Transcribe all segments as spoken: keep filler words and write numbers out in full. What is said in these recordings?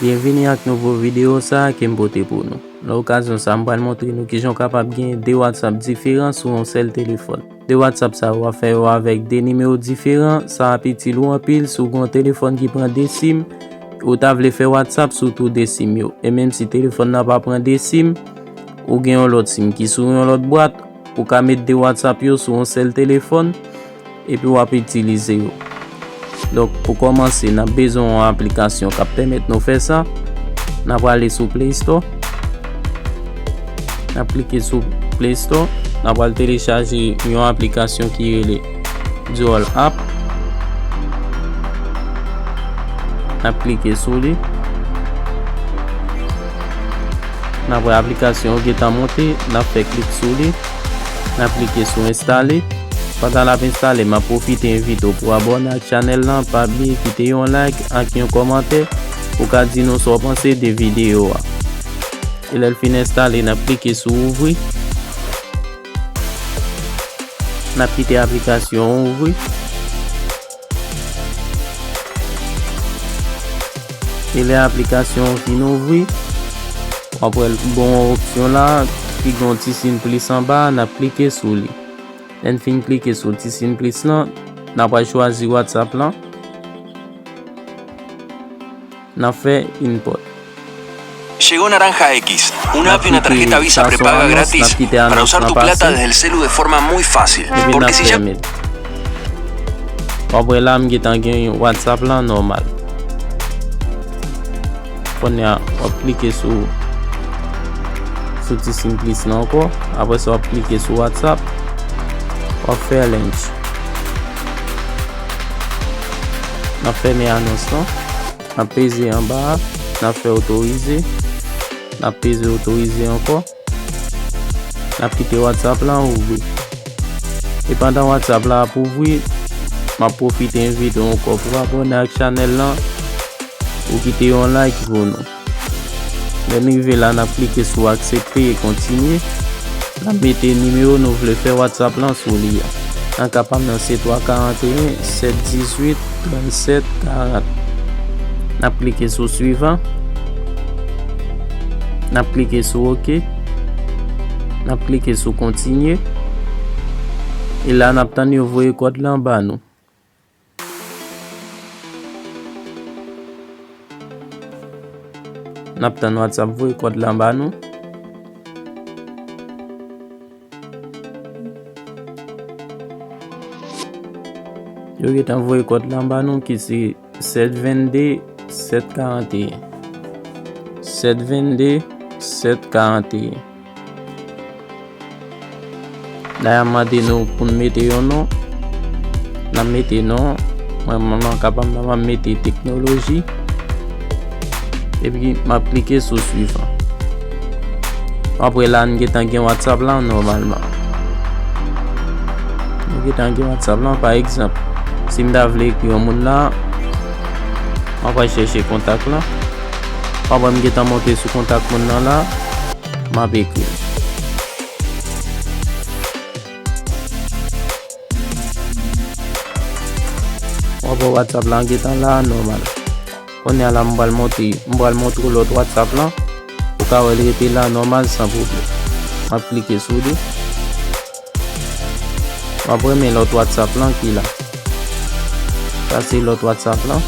Byenvini ak nouvo videyo sa a ke m pote pou nou. Nan okazyon sa a, m pral montre nou kijan w kapab gen de WhatsApp diferan sou yon sèl telefòn. De WhatsApp sa yo, w ap fè yo avèk de nimewo diferan. Sa ap itil ou anpil si w gen yon telefòn ki pran de sim, ou ta vle fè WhatsApp sou tou de sim yo. E menm si telefòn nan pa pran de sim, ou gen yon lòt sim ki sou yon lòt bwat, ou ka met de WhatsApp yo sou yon sèl telefòn, epi w ap itilize yo. Donk, pou kòmanse, n ap bezwen yon aplikasyon k ap pèmèt nou fè sa. N ap prale sou Play Store. N ap klike sou Play Store. N ap pral telechaje yon aplikasyon ki rele Dual App. N ap klike sou li. N ap wè aplikasyon an gentan monte. N ap fè klik sou li. N ap klike sou enstale. Pandan l ap enstale, m ap pwofite envite w pou abòne ak chanèl lan, pa bliye kite yon like ak yon kòmantè pou ka di nou sa w panse de videyo a. E lè l fin enstale, n ap klike sou ouvri. N ap kite aplikasyon an ouvri. E lè aplikasyon an fin ouvri, w ap wè l gen yon opsyon la ki gen yon ti siy plis anba a, n ap klike sou li. Lè n fin klike sou ti siy plis lan, n ap al chwazi WhatsApp lan. N ap fè import. Llegó Naranja X, una app y una tarjeta Visa prepaga gratis para usar tu plata desde el celu de forma muy fácil. Porque si ya... W ap wè la, m gentan gen WhatsApp lan nòmal. Kounye a, w ap klike sou, sou ti siy plis lan ankò. Apre sa, w ap klike sou WhatsApp. W ap fè link. N ap fèmen anons lan. N ap peze anba a, n ap fè otorize. N ap peze otorize ankò. N ap kite WhatsApp lan ouvri. E pandan WhatsApp la ap ouvri, m ap pwofite envite w ankò pou abòne ak chanèl lan, pou kite yon like pou nou. Lè n rive la, n ap klike sou aksepte e kontinye. N ap mete nimewo nou vle fè WhatsApp lan sou li a. Nan ka pa m nan se twa karanteyen sèt dizuit trannsèt karant. N ap klike sou swivan. N ap klike sou oke. N ap klike sou kontinye. E la n ap tann yo voye kòd lan ba nou. N ap tann WhatsApp voye kòd lan ba nou. Yo gentan voye kòd lan ba nou ki se sèt vennde sèt karanteyen. Sèt vennde sèt karanteyen. Dayè, mande nou pou n mete yon non. N ap mete non. Mwen, mwen, mwen kapab, mwen, mwen mete teknoloji. Epi, m ap klike sou swivan. Apre la, n gentan gen WhatsApp lan nòmalman. Nou gentan gen WhatsApp lan, pa egzanp, si m ta vle ekri yon moun la, mwen pral chèche kontak lan. Apre, m gentan monte sou kontak moun nan la. M ap ekri l. W ap wè WhatsApp la gentan la nòmal. Kounye a la, m pral monte, m pral montre w lòt WhatsApp lan. Ou ka wè l rete la nòmal san pwoblèm. M ap klike sou li. W ap renmen lòt WhatsApp lan ki la. Sa se lòt WhatsApp lan.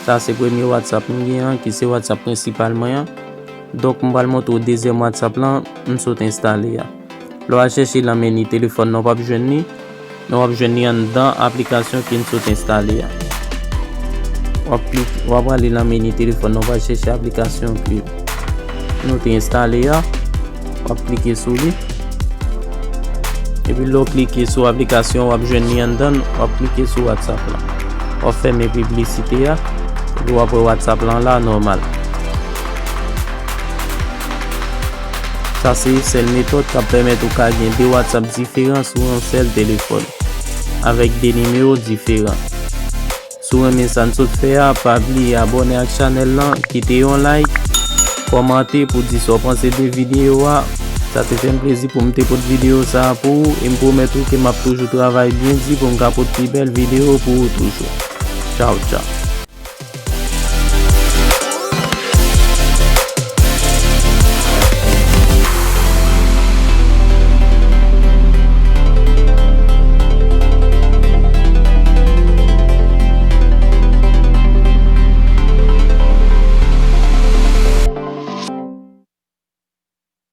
Sa se premye WhatsApp m gen an, ki se WhatsApp prensipal mwen an. Donk, m pral montre w dezyèm WhatsApp lan m sot enstale a. Lè w al chèche nan meni telefòn nan, w p ap jwenn li, men w ap jwenn li anndan aplikasyon ke n sot enstale a. W ap klik, w ap prale nan meni telefòn nan, w pral chèche aplikasyon ke nou te enstale a. W ap klike sou li. Epi lè w klike sou aplikasyon, w ap jwenn li anndan l, w ap klike sou WhatsApp la. W ap fèmen piblisite a, epi w ap wè WhatsApp lan la nòmal. Sa se sèl metòd k ap pèmèt ou ka gen de WhatsApp diferan sou yon sèl telefòn, avèk de nimewo diferan. Si w renmen sa n sot fè a, pa bliye abòne ak chanèl lan, kite yon like, kòmante pou di sa w panse de videyo a. Sa te fè m plezi pou m te pot videyo sa a pou ou, e m pwomèt ou ke m ap toujou travay byen di pou m ka pot pi bèl videyo pou ou toujou. Tchaw, tchaw.